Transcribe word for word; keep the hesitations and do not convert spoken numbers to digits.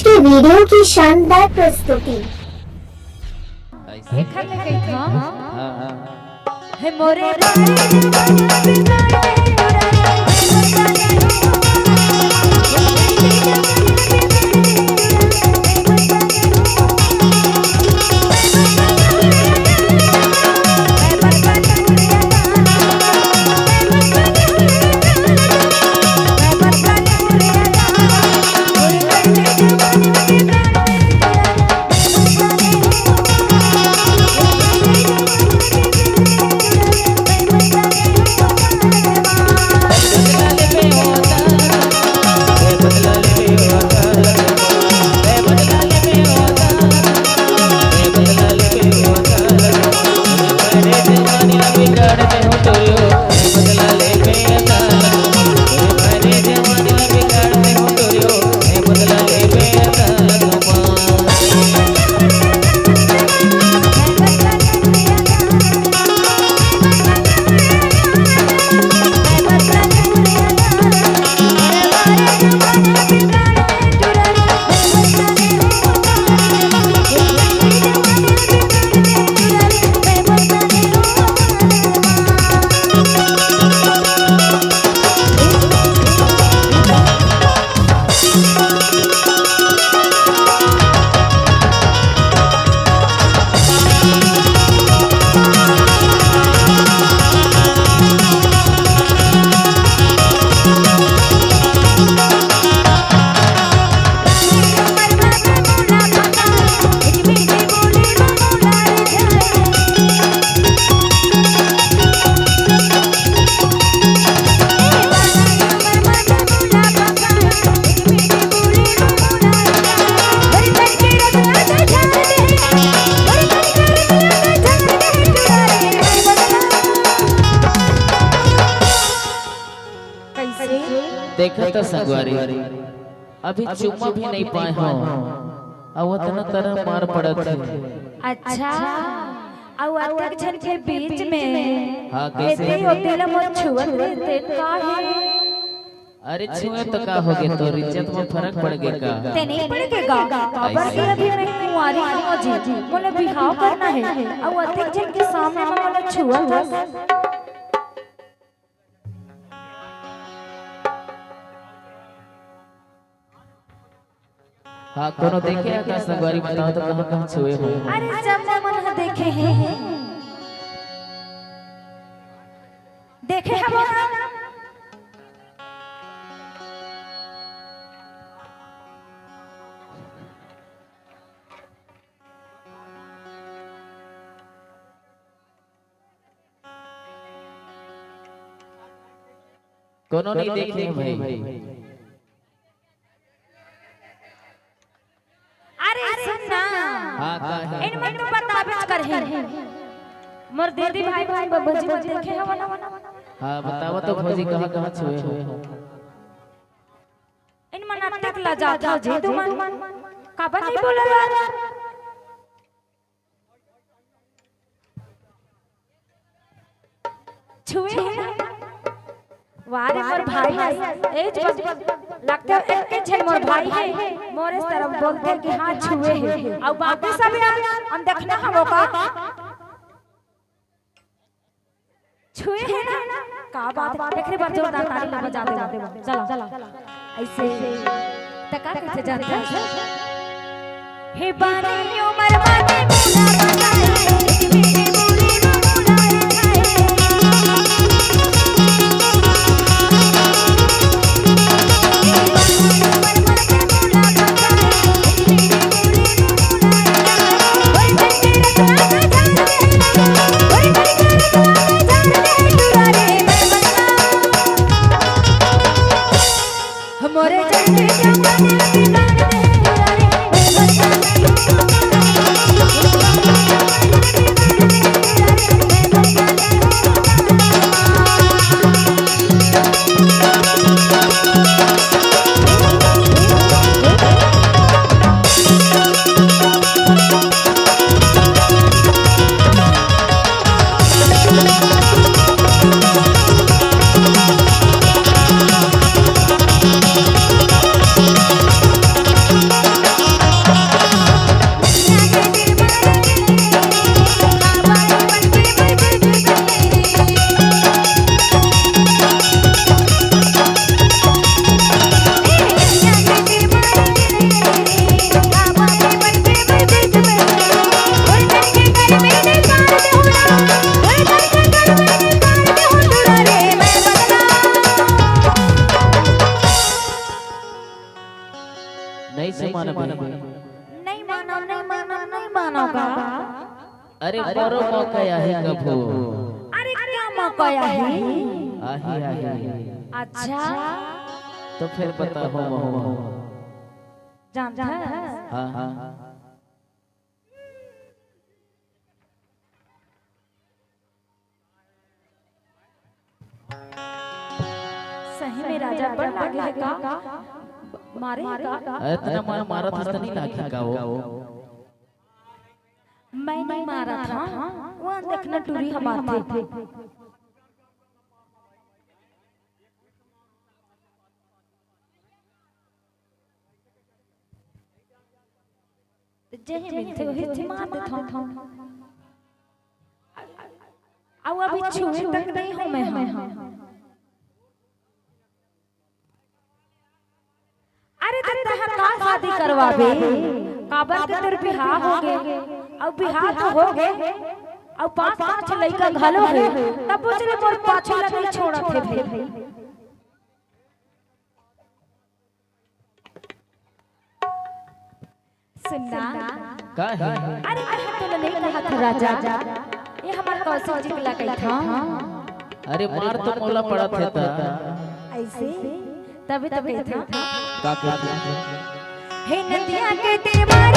के वीडियो की शानदार प्रस्तुति। ऐसे? एखर ले कहिथव। हाँ, हाँ। हे मोरे कैसे? देखा त संगवारी, अभी चुम्मा भी नहीं पाए हो, अउ अतना तरह मार पड़त हे। अच्छा, अउ अतेक झन के बीच में हाँ, कैसे? एती ओती ला मोर छुअत रहिते का हे? अरे छुए तो का होगे, तोर इज्जत में फरक पड़ गे का? ते नहीं पड़ गे का? काबर के अभी मैं कुंवारी हूँ जी, मोला बिहाव करना हे, अउ अतेक झन के सामने में मोला छुअत हस। हाँ, कोनो देखे हे का संगवारी, बताओ तो कहाँ कहाँ छुए हो? अरे जब मन ह देखे हे। देखे हवो ना? कोनो नहीं देखे हे भाई। अरे सुन ना। हाँ, का हे? इन मन तो बताबेच करही। मोर दीदी भाई बहन बबूजी मन देखे हवो ना। हाँ, बतावा तो भौजी कहाँ कहाँ छुए हो? इन मन अतेक लजात हो जी तुमन। काबर नहीं बोला यार? छुए हे ना? वाह रे मोर भाई हे। ए जो लगथे एके झन मोर भाई हे। मोरे तरफ बोलथे कि हाँ छुए हे। अउ बाकी सब यार हम देखना हवो का? छुए हे ना? का बात हे? एकरे बर जोरदार ताली ला बजा देवा। चला, चला। ऐसे। त का कहिथे जानत हस? हे बानी उमर बानी मोला बताए, एक बेटी बोली ना मोला बताए। नहीं से मानबे। नहीं मानव, नहीं मानव, नहीं मानव का। अरे, बरो मौका आही कभू। अरे, का मौका आही? आही, आही। अच्छा। तो फिर पता हो, हो, हो। जानता है? हाँ, हाँ। सही में राजा बड़ लागे हे का? मारे हे का? अरे, इतना मार मारत हस त नहीं लागे का वो? मैं नहीं मारत हंव, वो देखना टूरी ह मारथे। त जेही मिलथे, ओही च मार देथंव। अउ अभी छुए तक नहीं हों मैं ह। अरे, त तैं का शादी करवाबे? काबर के तोर बिहाव हो गे, अउ बिहाव तो हो गे, अउ पांच, पांच लइका घलो हे, तब वो चले मोर पाछू ल नहीं छोड़त हे भाई। सुनना। का हे? अरे, मैं तोला नहीं कहा था राजा, ये हमर कौशिक जी ला कही था। अरे, मार तो मोला पड़त हे त। ऐसे? तभी तो कही था। का कही था? हे नदिया के देवर।